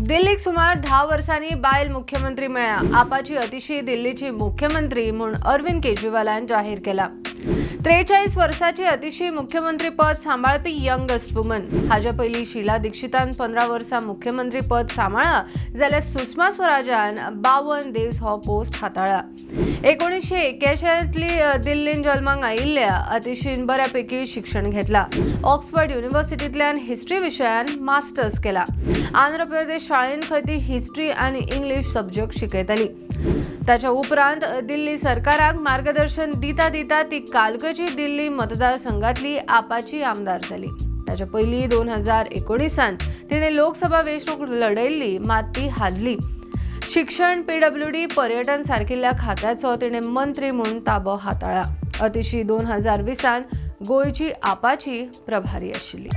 दिल्लीक सुमार 10 वर्सांनी बायल मुख्यमंत्री मेळ्ळ्या. आपाची अतिशी दिल्लीची मुख्यमंत्री म्हूण अरविंद केजरीवालान जाहीर केला. 43 वर्साची अतिशी मुख्यमंत्री पद सांबाळपी यंगस्ट वुमन. हाज्या पयलीं शिला दीक्षितान 15 वर्सां मुख्यमंत्री पद सांबाळ्ळा, जाल्यार सुषमा स्वराजान 52 दीस हो पोस्ट हाताळ्ळा. 1981तली दिल्लीन जल्माक आयिल्ल्या अतिशीन बऱ्यापैकी शिक्षण घेतला. ऑक्सफर्ड युनिव्हर्सिटींतल्यान हिस्ट्री विशयान मास्टर्स केला. आंध्र प्रदेश शाळेंत खंय ती हिस्ट्री आनी इंग्लीश सब्जॅक्ट शिकयताली. ताच्या उपरांत दिल्ली सरकाराक मार्गदर्शन दिता दिता ती कालकजी दिल्ली मतदारसंघातली आपाची आमदार जाली. ताच्या पयलीं 2019 तिणें लोकसभा वेंचणूक लढयल्ली, मात ती हारली. शिक्षण, पीडब्ल्यूडी, पर्यटन सारकिल्ल्या खात्याचो तिणें मंत्री म्हूण ताबो हाताळ्ळा. अतिशी 2020 गोंयची आपाची प्रभारी आशिल्ली.